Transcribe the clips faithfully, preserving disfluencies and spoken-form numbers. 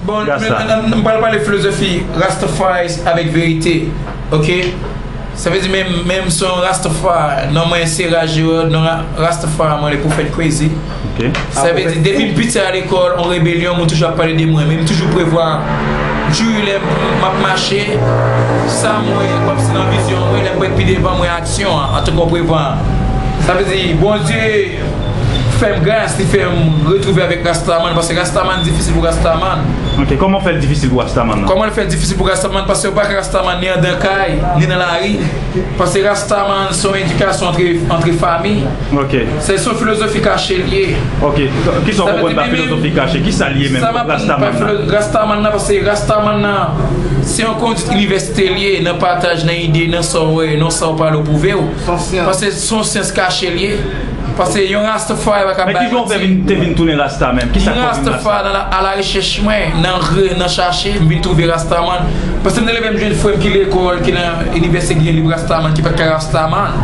Bon, m pral pale filozofi Rastafari avèk verite. Ok? Sa vle di menm, menm si yon Rastafari, non mwen se Raj Herod, non Rastafari mwen le pwofèt Crazy. Sa vle di depi m piti a lekòl, on rebelyon, mwen toujou ap pale de mwen, men m toujou prevwa jou lè m ap mache, sa mwen kòmsi nan vizyon mwen, lè m wè pi devan mwen aksyon an, antanke on prevwa. Sa vle di Bondye fè m gras, li fè m retwouve avèk Rastaman, paske Rastaman difisil pou Rastaman. Ok, kòman w fè l difisil pou Rastaman nan? Kòman l fè difisil pou Rastaman? Paske yo pa ka Rastaman ni andan kay, ni nan lari. Paske Rastaman se yon edikasyon antre, antre fanmi. Ok. Se, se yon filozofi kache l ye. Ok, kisa w konprann pa filozofi kache? Kisa l ye menm, Rastaman nan? Rastaman nan, paske Rastaman nan, se yon kondit inivèsite l ye, nan pataj, nan ide, nan sa w wè, nan sa w pale, w pwouve w. Paske se yon syans kache l ye. Paske yon Rastafari pa ka bay manti. Men ki jan w fè vin, te vin tounen Rasta menm? Kisa k fè w vin Rasta? Mwen Rastafari a la, a la rechèch mwen, nan re, nan chache, m vin twouve Rastaman. Paske m te leve m jwenn frè m ki lekòl, ki nan inivèsite, ki gen liv Rastaman, ki pa t ka Rastaman.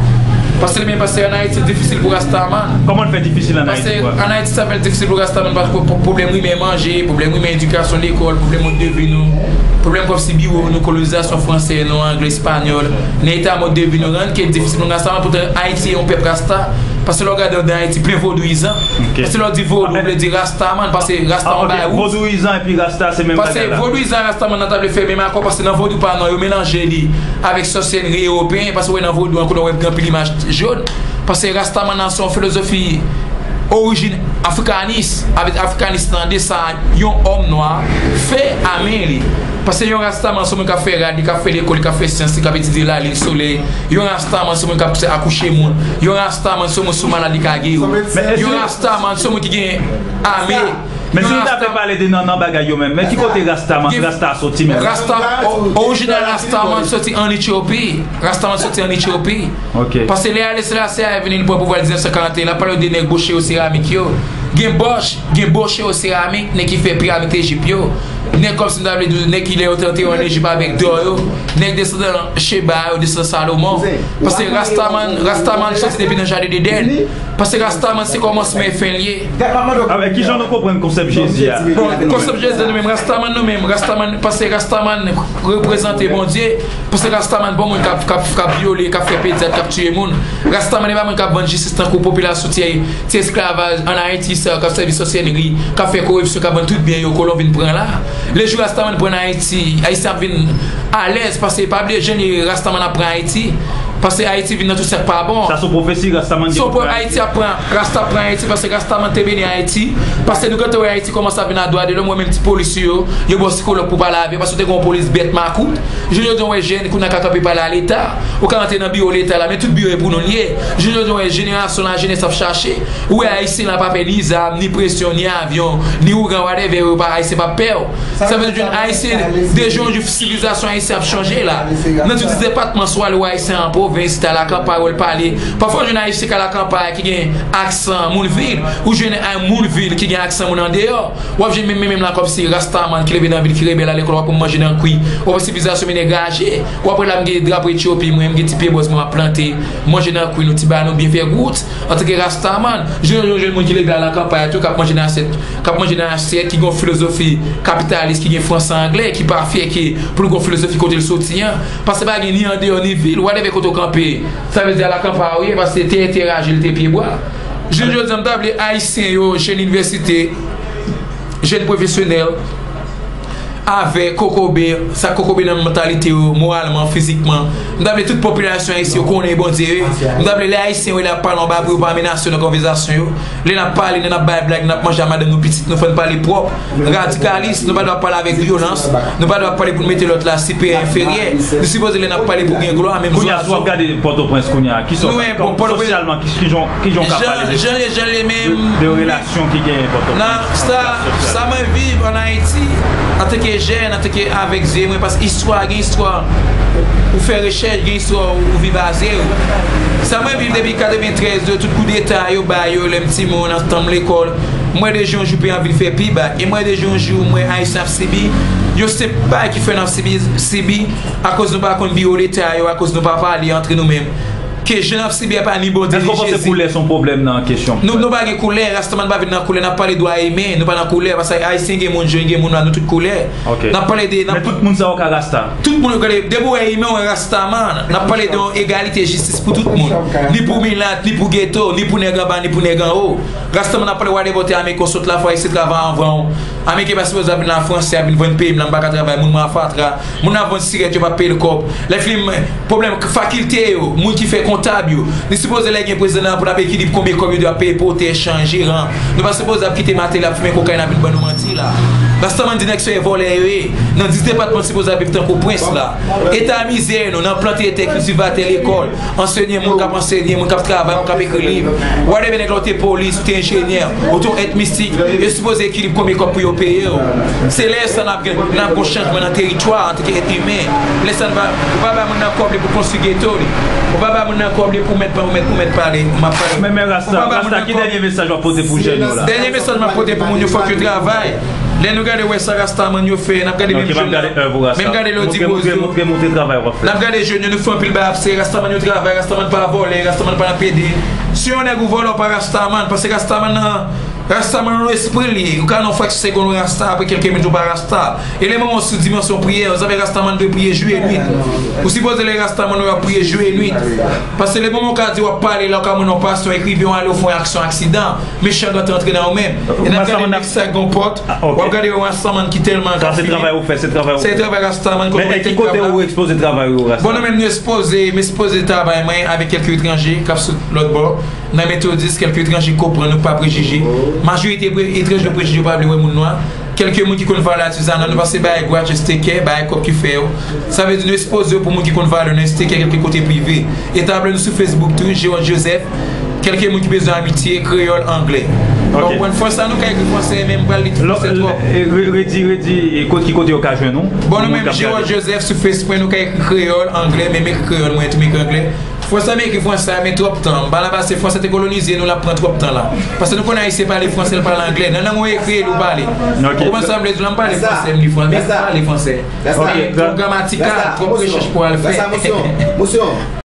Paske li menm, paske ann Ayiti difisil pou Rastaman. Kòman l fè difisil ann Ayiti pou Rastaman? Paske ann Ayiti sa fè l difisil pou Rastaman, paske pwoblèm rimè manje, pwoblèm rimè edikasyon lekòl, pwoblèm mòd de vi nou, pwoblèm kòmsi biwo nou, kolonizasyon fransè nou, anglè, espanyòl, nan eta mòd de vi nou, rann ke difisil pou Rastaman, poutan Ayiti yon pèp Rasta. Paske lè w gade andan Ayiti plen vodouyizan. Paske lè w di vodou, w vle di Rastaman, paske Rastaman bay wout. Vodouyizan epi Rasta se menm bagay la. Paske vodouyizan Rastaman nan ta vle fè menm akò, paske nan vodou pa nou an, yo melanje li avèk sòsèri ewopeyen, paske w wè nan vodou an, kounye a w wè gen anpil imaj jòn. Paske Rastaman nan se yon filozofi orijin afrikanis, avèk afrikanis nan de sa yon òm nwa fè a men li. Paske yon Rastaman se yon moun k ap fè rad, li k ap fè lekòl, li k ap fè syans, li k ap etidye lalin, solèy. Yon Rastaman se yon moun k ap akouche moun. Yon Rastaman se yon moun sou malad, li ka geri w. Yon Rastaman se yon moun ki gen ame. Men si nou ta vle pale de nan, nan bagay yo menm, men ki kote Rastaman, Rasta soti menm? Rasta, o-, orijinal Rastaman soti ann Etyopi. Rastaman soti ann Etyopi. Ok. Paske lè Haile Selassie a vini, li pran pouvwa diznèf san karanteyen, l ap pale w de nèg bochewo seramik yo. Gen bòch, gen bochewo seramik, nèg ki fè piramid Ejip yo. Nèg kòmsi m ta vle di w, nèg ki lè yo te antere ann Ejip avèk dò yo. Nèg desandan Cheba yo, desandan Salomon. Paske Rastaman, Rastaman soti depi nan jaden Edenn. Paske Rastaman se kòmansman e fen l ye. Avèk ki jan nou konprann konsèp Jezi a? Bon, konsèp Jezi nou menm, Rastaman nou menm, Rastaman, paske Rastaman reprezante Bondye, paske Rastaman bon moun k ap, k ap, k ap vyole, k ap fè pedyat, k ap tiye moun. Rastaman e pa moun k ap vann jistis tankou popilasyon ti, ti esklavaj ann Ayiti sa yo k ap sèvi sòsèri, k ap fè koripsyon, k ap vann tout byen yo, kolon vin pran la. Lejou Rastaman pran Ayiti, Ayisyen ap vin alèz, paske pa bliye jan li ye, Rastaman ap pran Ayiti. Paske Ayiti vin nan tout sa k pa bon. Sa se yon pwofesi Rastaman gen pou pran Ayiti. Ayiti ap pran, Rasta ap pran Ayiti, paske Rastaman te beni Ayiti. Paske nou gentan wè Ayiti kòmanse ap vin a dwa de lòm, wè menm ti polis yo, yo ba w sikològ pou pale avè yo, paske te gen yon polis bèt makout. Jodi a w wè jèn kounye a ka kanpe pale a Leta. Ou ka antre nan biwo Leta la, men tout biwo e pou nou l ye. Jodi a w wè jenerasyon lajenès ap chache. Ou wè Ayisyen la pa pè ni zam, ni presyon, ni avyon, ni ougan, whatever, yo pa, Ayisyen pa pè w. Sa vle di Ayisyen, de jou an jou, sivilizasyon ayisyen ap chanje la. Nan tout depatman, swa l wè Ayisyen an pwovens, ta lakanpay, wè l pale. Pafwa, w jwenn Ayisyen k a lakanpay ki gen aksan moun vil, ou jwenn a moun vil ki gen aksan moun andeyò. W ap jwenn menm, menm, menm la kòmsi Rastaman ki leve nan vil, ki rebèl, al lekòl, w ap wè m manje nan kwi. W ap wè sivilizasyon mennen graje. W ap wè la m gen drapo Etyopi, mwen, m gen ti pye bòz, mwen, m ap plante, manje nan kwi, nou ti ba nou byen fè gout. Antanke Rastaman, jodi a w jwenn moun ki leve a lakanpay tou, k ap manje nan asyèt, k ap manje nan asyèt, ki gen yon filozofi kapitalis, ki gen franse anglè, ki pa fyè ke pou l gen yon filozofi kote l soti an. Paske pa gen ni andeyò ni vil, whatever kote w kanpe, sa vle di a lakanpay ou ye, paske tè, tè raje, l te pyebwa. Jodi a, m ta vle Ayisyen yo, jèn inivèsite, jèn pwofesyonèl, avèk kokobe, sa kokobe nan mantalite yo, moralman, fizikman. M ta vle tout popilasyon ayisyen yo konnen Bondye, wi. M ta vle lè Ayisyen yo lè y ap pale anba bri yo pa menase yo nan konvèsasyon yo. Lè n ap pale, lè n ap bay blag, n ap manje a madanm nou, pitit nou, fò n pale pwòp. Radikalis, nou pa dwe ap pale avèk vyolans. Nou pa dwe ap pale pou n mete lòt la sipè, enferyè. Nou sipoze lè n ap pale pou gen glwa, menm jan. Kounye a, si w ap gade Pòtoprens kounye a, kisa w ka, sosyalman, ki, ki jan, ki jan w ka pale de, jan l ye, jan l ye, men de, de relasyon ki genyen Pòtoprens? Nan sa, sa mwen viv ann Ayiti, antanke jèn, antanke avèk zye mwen, paske istwa, gen istwa ou fè rechèch, gen istwa ou viv a zye w. Sa mwen viv depi katreventrèz, de tout koudeta yo bay yo, lè m timoun, an tan m lekòl, m wè de jou an jou peyi an vin fè pi ba. E m wè de jou an jou, m wè Ayisyen ap sibi yon senp bagay ki fè n ap sibi, sibi, akoz nou pa konn biwo Leta yo, akoz nou pa pale antre nou menm. ke jan n ap sibi a pa ni bon dirije. Èske w panse koulè se yon pwoblèm nan kesyon? Nou, nou pa gen koulè, Rastaman pa vin nan koulè, n ap pale dwa imen, nou pa nan koulè, paske Ayisyen gen moun jòn, gen moun nwa, nou tout koulè. Ok. N ap pale de, n ap Men tout moun sa yo ka Rasta. Tout moun yo gade, depi w wè imen, w wè Rastaman. N ap pale de yon egalite, jistis pou tout moun. Ni pou milat, ni pou geto, ni pou nèg anba, ni pou nèg anwo. Rastaman ap pale whatever te Ameriken sot la fwa se travay anvan w. Ameriken pa sipoze ap vin la Fransè ap vin vann peyi m la, m pa ka travay, moun mwen a fatra, moun ap vann sirèt yo pa peye l kòb. Lè fini pwoblèm fakilte yo, moun ki fè kontab yo, li sipoze lè gen prezidan pou l ap ekilib konbyen kòb yo dwe ap peye pòtè, chan, jeran. Nou pa sipoze ap kite Mateli ap fimen kokayin ap vin ban nou manti la. Rastaman di nèg sa yo vòlè yo ye. Nan dis depatman sipoze ap viv tankou prens la. Eta mizè nou nan plante tè, kiltivatè, lekòl, ansenye moun k ap ansenye, moun k ap travay, moun k ap ekri liv. Whatever nèg la ou te polis, ou te enjenyè, ou te yon èt mistik, yo sipoze ekilib konbyen kòb pou yo peye w. Se lè sa n ap gen, n ap gon chanjman nan teritwa an tanke èt imen. Lè sa n pa, ou pa bay moun nan kòb li pou konstwi geto li. Ou pa bay moun nan kòb li pou mèt, pou mèt, pou mèt pale. M ap pale. Men, men Rasta, Rasta, ki dènye mesaj w ap pote pou jèn yo la? Dènye mesaj m ap pote pou moun yo, fòk yo travay. Lè nou gade wè sa Rastaman yo fè, n ap gade menm jèn nan. Menm gade lè w di Bozo. N ap gade jèn yo, nou fè anpil bagay ap se Rastaman yo travay, Rastaman pa vòlè, Rastaman pa nan pede. Si yon nèg ou vòlè, w pa Rastaman, paske Rastaman nan, Rastaman nan espri li ye. Ou ka nan yon fraksyon segonn ou Rasta, apre kèlke minit ou pa Rasta. E lè moman w sou dimansyon priyè, zafè Rastaman dwe priye jou e nwit. Ou sipoze lè Rastaman ou ap priye jou e nwit. Paske lè moman w ka di w ap pale la, w ka mennen yon pasyon, ekriven, w ale w fè yon aksyon aksidan. Mechan gentan antre nan ou menm. E n ap gade Meksak gon pòt, w ap gade yon Rastaman ki tèlman ka fini. Sa se travay ou fè, se travay ou fè. Se travay Rastaman. Men ki kote ou ekspoze travay ou, Rasta? Bon, nou menm nou ekspoze, m ekspoze travay mwen avèk kèlke etranje k ap sot lòt bò. Nan Metodis, kèlke etranje konprann nou, pa prejije. Majorite pre- etranje yo prejije, yo pa vle wè moun nwa. Kèlke moun ki konn valè atizana, nou pase bagay gratch, esteke, bagay kòb ki fè yo. Sa vle di nou ekspoze yo pou moun ki konn valè nan esteke kèlke kote prive. E tablo nou sou Facebook tou, Gerald Joseph. Kèlke moun ki bezwen amitye, kreyòl, anglè. Ou konprann? Fransè, nou ka ekri fransè, men m pral li fransè twòp. Redi, redi, e kot, ki kote yo ka jwenn ou? Bon, nou menm, Gerald Joseph sou Facebook, nou ka ekri kreyòl, anglè, men m ekri kreyòl, mwen tou, m ekri anglè. Fransè, m ekri fransè a, men twòp tan. M pa la pase fransè te kolonize nou, l ap pran twòp tan la. Paske nou konnen Ayisyen pale fransè, l pale anglè. Nan lang ou ekri e li w pale. Ou konprann sa m vle di w la? M pale fransè, m li fransè, men m pale fransè. Men twòp gramatikal, twòp rechèch pou al fè.